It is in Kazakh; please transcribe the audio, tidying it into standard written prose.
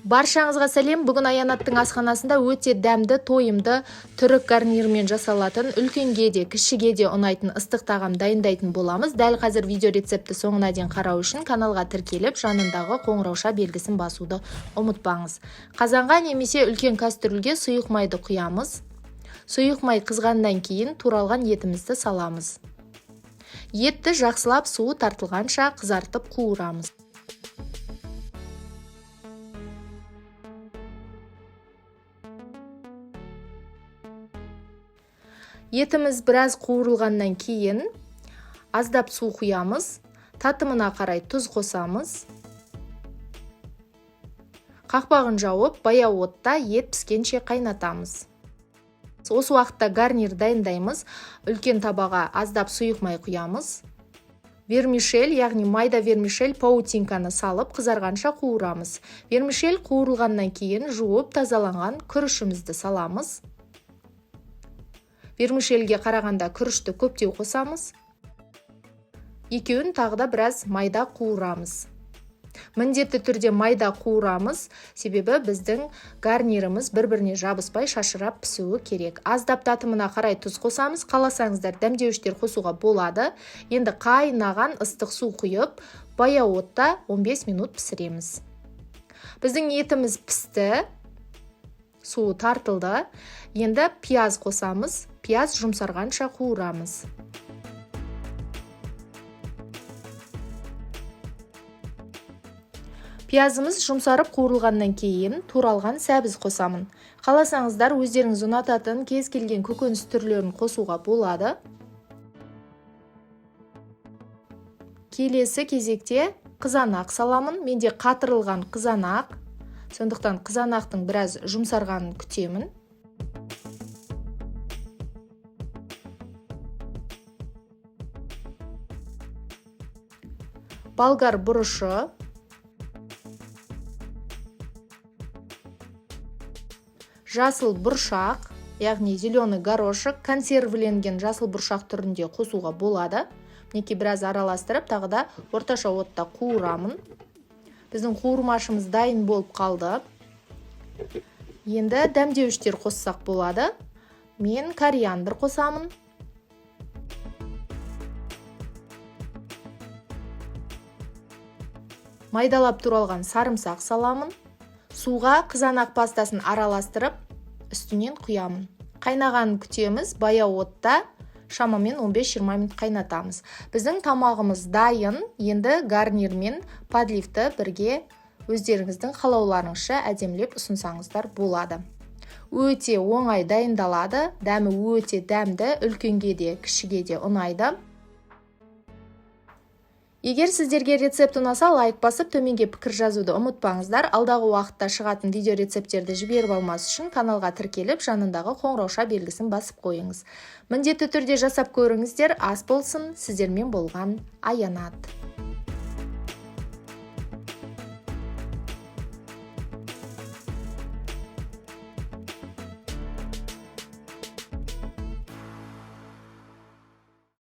Баршаңызға сәлем. Бүгін Аянаттың асханасында өте дәмді, тойымды түрік гарнирімен жасалатын, үлкенге де, кішіге де ұнайтын ыстық тағам дайындайтын боламыз. Дәл қазір видео рецептті соңына дейін қарау үшін каналға тіркеліп, жанындағы қоңырауша белгісін басуды ұмытпаңыз. Қазанға немесе үлкен кастрюльге сұйық майды құямыз. Сұйық май қызғаннан кейін туралған етімізді саламыз. Етті жақсылап суы тартылғанша қызартып қуырамыз. Етіміз біраз қуырылғаннан кейін аздап су құямыз, татымына қарай тұз қосамыз. Қақпағын жауып, баяу отта ет піскенше қайнатамыз. Осы уақытта гарнир дайындаймыз. Үлкен табаға аздап сұйық май құямыз. Вермишель, яғни майда вермишель паутинканы салып, қызарғанша қуырамыз. Вермишель қуырылғаннан кейін жуып тазаланған күрішімізді саламыз. Вермишельге қарағанда күрішті көптеу қосамыз. Екеуін тағы да біраз майда қуырамыз. Міндетті түрде майда қуырамыз, себебі біздің гарниріміз бір-біріне жабыспай шашырап пісуі керек. Аздап татымына қарай тұз қосамыз, қаласаңыздар дәмдеуіштер қосуға болады. Енді қайнаған ыстық су құйып, баяу отта 15 минут пісіреміз. Біздің етіміз пісті, суы тартылды. Енді пияз қосамыз. Пияз жұмсарғанша қуырамыз. Пиязымыз жұмсарып қуырылғаннан кейін туралған сәбіз қосамын. Қаласаңыздар өздеріңіз ұнататын кез келген көкөніс түрлерін қосуға болады. Келесі кезекте қызанақ саламын. Менде қатырылған қызанақ. Сондықтан қызанақтың біраз жұмсарғанын күтемін. Болгар бұрышы, жасыл бұршақ, яғни зеленый горошек, консервіленген жасыл бұршақ түрінде қосуға болады. Мінекей біраз араластырып, тағы да орташа отта қуырамын. Біздің қуырмашымыз дайын болып қалды. Енді дәмдеуіштер қоссақ болады. Мен кориандр қосамын. Майдалап туралған сарымсақ саламын. Суға қызанақ пастасын араластырып, үстінен құямын. Қайнағанын күтеміз, баяу отта шамамен 15-20 минут қайнатамыз. Біздің тамағымыз дайын. Енді гарнир мен подливті бірге өздеріңіздің қалауларыңызша әдемілеп ұсынсаңыздар болады. Өте оңай дайындалады, дәмі өте дәмді, үлкенге де, кішіге де ұнайды. Егер сіздерге рецепт ұнаса, лайк басып, төменге пікір жазуды ұмытпаңыздар. Алдағы уақытта шығатын видео рецепттерді жіберіп алмас үшін каналға тіркеліп, жанындағы қоңырауша белгісін басып қойыңыз. Міндетті түрде жасап көріңіздер. Ас болсын, сіздермен болған Аянат.